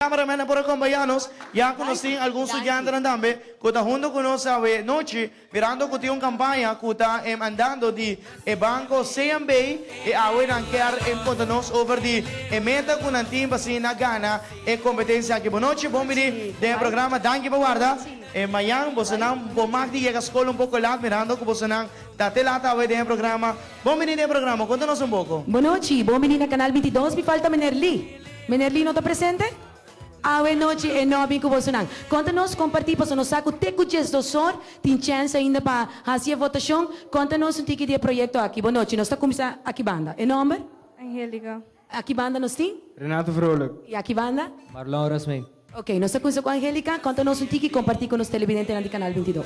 Cameramannan por acompaña nos, ya cu nos tin algun studiantenan tambe cu ta hunto cu nos awe nochi, mirando cu tin un campaña cu ta andando di e banco CMB y awe nan kier conta nos over di e meta cu nan tin pa asina gana e competencia aki. Bon nochi, bon bini den e programa, danki pa warda. Mañan bosonan por mag di yega scol un poco laat mirando cu bosonan ta te laat awe den e programa. Bon bini den e programa, conta nos un poco. Bon nochi, bon bini na Canal 22, mi falta meneer Lee. Meneer Lee no ta presente? Awe nochi e no a bin ku bosonan. Konta nos kompartí pasobra nos sa ku te ku diesdosor tin chèns ainda pa hasi e votashon. Konta nos un tiki di e proyekto aki. Bon nochi. Nos ta kuminsá aki banda. E nòmber? Angelica. Aki banda nos tin? Renato Vrolijk. I aki banda? Marlon Rosmijn. Ok, nos ta kuminsá ku Angelica. Konta nos un tiki kompartí ku nos televidentenan di Kanal 22.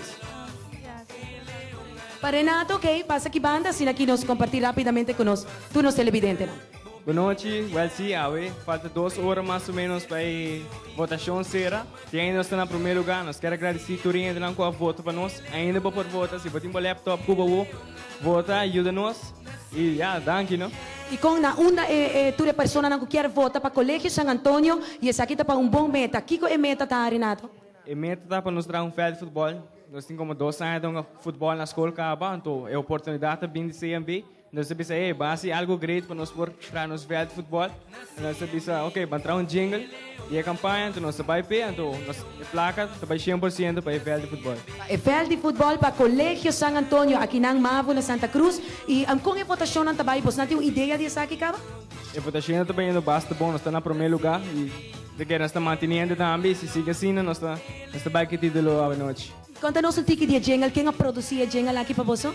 Pa Renato, ok, pasa aki banda asina aki nos kompartí rápidamente ku nos tur nos televidentenan. Bon nochi, wèl si, awe falta dos ora mas o ménos pa e votashon sera. Tin ainda nos ta na promé lugá. Nos kier a gradisí tur hendenan ku a vota pa nos. Ainda bo por vota, si bo tin bo laptop ku bo bo vota, yuda nos. I ya, danki no. I kon na unda e e tur e personanan ku kier vota pa Colegio San Antonio i esaki ta pa un bon meta. Kiko e meta ta, Renato? E meta ta pa nos traha un vèlt di futbòl. Nos tin komo dos aña ta hunga futbòl na skol kaba, anto e oportunidat ta bin di CMB. Nos a bisa, ey, ban hasi algo great pa nos por traha nos veld futbol. Nos a bisa, ok, ban traha un jingle di e campaña, anto nos ta bay p'e, anto nos e placa ta bay 100% pa e veld di futbol. Pa e veld di futbol pa Colegio San Antonio, akinan Mavo na Santa Cruz. Y con e votacionnan ta bay? Bosnan tin un idea di esaki caba? E votacionnan ta bayendo basta bon, nos ta na prome lugar y ta kere nos ta manteniendo tambe y si sigui asina nos ta nos ta bay cu e titulo awanochi. Conta nos un tiki di e jingle, ken a produci e jingle aki pa boso?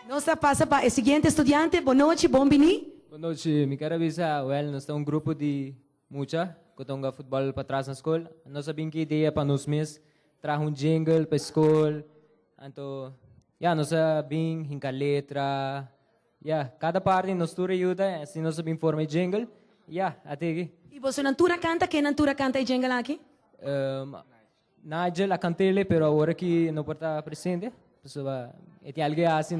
Nos ta pasa pa e siguiente studiante. Bon nochi, bon bini. Bon nochi, mi kier a bisa, wel, nos ta un grupo di mucha cu ta hunga futbol patras na scol. Nos a bin cu idea pa nos mes traha un jingle pa e scol. Anto, ya, nos a bin hinca letra, ya, cada parti nos tur a yuda, asina nos a bin forma e jingle. Ya, a tigi. Y bosonan tur a canta? Kennan tur a canta e jingle aki? Nigel a cantele pero awor aki no por ta presente pasobra e tin algo e haci.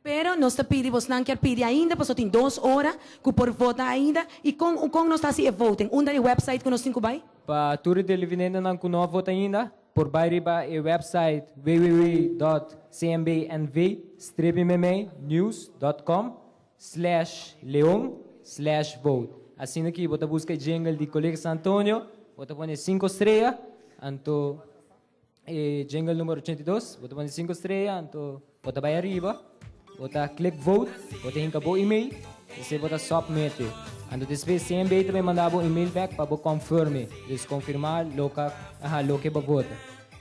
Pero nos ta pidi bosnan kier pidi ainda pasobra tin dos ora cu por vota ainda y con con nos ta haci e voting? Unda e website cu nos tin cu bay? Pa tur e televidentenan cu no a vota ainda por bay riba e website www dot cmbnv strepi memey news dot com slash leon slash vote. Asina ki bo ta buska e jingle di Colegio San Antonio, bo ta pone cinco strea, anto e jingle numero 82, bo ta pone cinco strea, anto bo ta bai ariba, bo ta click vote, bo ta hinka bo email, despues bo ta submit e. Anto despues CMB ta bai manda bo email back pa bo confirm e, dus confirma loka, aha, loke bo vota.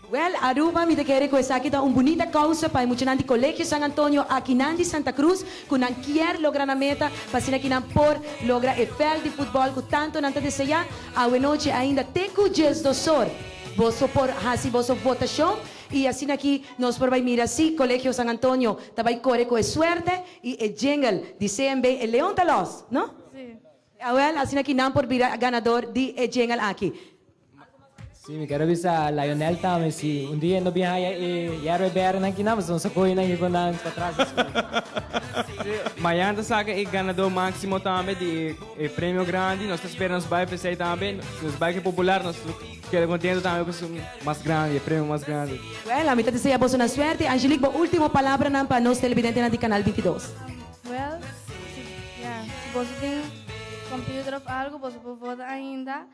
Wel, Aruba, mi ta kere ku esaki ta un bunita kousa pa e muchanan di Colegio San Antonio akinan di Santa Cruz ku nan kier logra nan meta pa asina ki nan por logra e veld di futbol ku tanto nan ta deseá. Awenochi ainda te ku diesdosor boso por hasi boso votashon i asina ki nos por bai mira si Colegio San Antonio ta bai kore ku e suerte i e jingle di CMB e leon ta los, no? Sí. Awel, asina ki nan por bira ganador di e jingle aki. Sí, mi quiero bisa Lionel tambe si un dia no bin haya e yerba bernan aki nan, pasobra nos a coge nan cu nan patras di school. Sí, mañana ta saca e ganador maximo tambe di e premio grandi. Nos ta spera nos bai p'esey tambe. Si nos bai cu e popular, nos ta keda contento tambe pasobra un mas grandi, e premio mas grandi. Well, ami ta desea boso nan suerte. Angelique, bo ultimo palabranan pa nos televidentenan di Canal 22. Well, si, ya, si boso tin computer of algo, boso por vota ainda.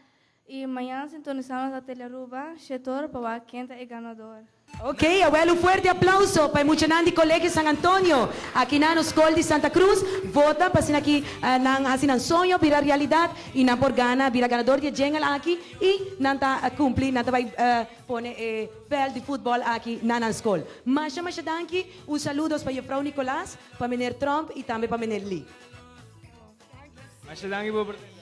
Y mañana sintonisa nos na Telearuba, Shetor, pa wak ken ta e ganador. Ok, awel un fuerte aplauso pa e muchanan di Colegio San Antonio, aki na nos skol di Santa Cruz. Vota pa asina ki nan hasi nan soño bira realidad y nan por gana, bira ganador di e jingle aki y nan ta cumpli, nan ta bay pone e veld di futbol aki na nan skol. Masha masha danki, un saludos pa Juffrouw Nicolaas, pa meneer Tromp y tambe pa meneer Lee. Masha danki pa oportunidad.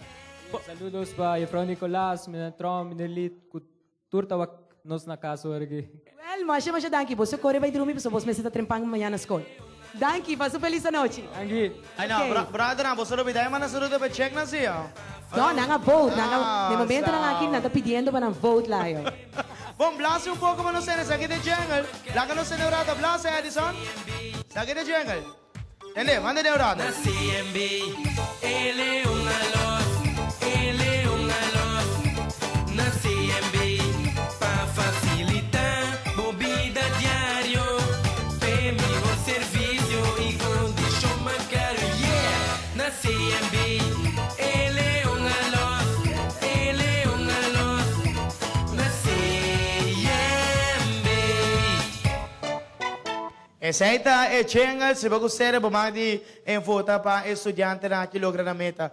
Saludos pa Juffrouw Nicolaas, meneer Tromp, meneer Lee, cu tur ta wak nos na cas ora aki. Wel, masha masha danki. Boso core bay drumi pasobra bos mester ta trempan mañana na scol. Danki, pasa un feliz anochi. Danki. Ay no, Ok. brothernan, boso lo bida e manda saludo pa e checknan si yo. No, nan a vote. Nan a, Ah, na e momentonan aki nan ta pidiendo pa nan vote layo. Bon, blase un poco pa nos tene. Esaki ta e jingle. Laga nos tene un rato. Blase, Edison. Esaki ta e jingle. Tende, manda den un rato. Na CMB, e leon a los, e leon. Esey ta e jingle, si bo gusta bo mag di vota pa e studiantenan aki logra nan meta.